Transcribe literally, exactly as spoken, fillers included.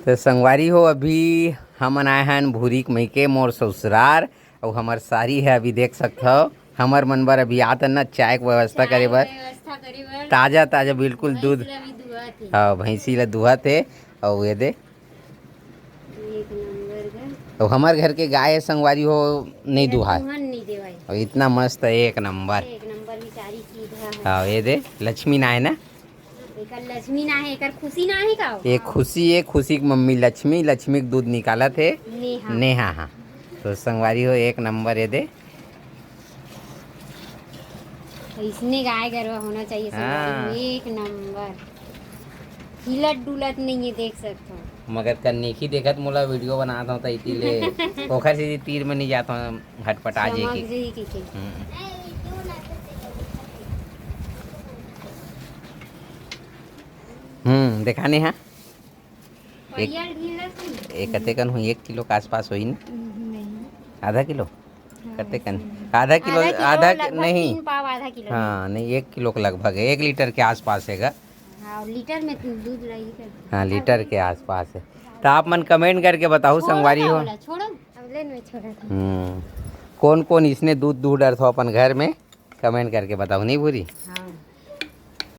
तो संगवारी हो, अभी हमन आए हन भूरी के मइके, मोर ससुरार, अउ हमर सारी हे, अभी देख सकथव, हमर मन बर अभी आत हन ना चाय के व्यवस्था करे बर। व्यवस्था करे बर। ताजा ताजा बिल्कुल भैंस दूध। ला भी दुहत हे। हाँ, भैंसी ला दुहत हे। अउ ये दे, एक नंबर का। अउ हमर घर के गाय हे संगवारी हो, नहीं एला दुहाय। दुहन नहीं देवाय। अउ इतना मस्त हे, एक नंबर। एक नंबर ही चारी सीधा है। हाँ, ये दे, लक्ष्मी ना हे ना। एकर लक्ष्मी ना हे, एकर खुशी ना हे का? ये खुशी हे, खुशी के मम्मी लक्ष्मी, लक्ष्मी के दूध निकालत हे। नेहा। नेहा, हाँ। तो संगवारी हो, एक नंबर ये दे। इसने गाय गरवा होना चाहिए संगवारी हो, हाँ। एक नंबर। हिलत डुलत नहीं है, देख सकते हो। मगर कन्नीखी देखत मोला वीडियो बनात हूँ, त इति ले ओखर से तीर में नहीं जाता हूँ, हटपटा जे समझ की। रही की, की। हम्म। हम्म, देखा नहीं है? एक, परियल ढीला से? एक कते कन हुई, एक किलो के आसपास हुई ना? नहीं। आधा किलो? हाँ, कते कन? ऐसे ही। आधा किलो, आधा किलो आधा कि-, लगभग नहीं। तीन पाव आधा किलो। हाँ, नहीं, एक किलो के लगभग है, एक लीटर के आसपास है गा। हाँ, लीटर में दूध लाइए कर। हाँ, लीटर के आसपास है। तो आप मन कमेंट करके बताओ, छोड़ो संगवारी ना हो। वाला, छोड़ो। अब ले मैं छोड़ा था। हम्म, कौन कौन इसने दूध दूध डरथो अपन घर में? कमेंट करके बताओ, नहीं भूरी? हाँ,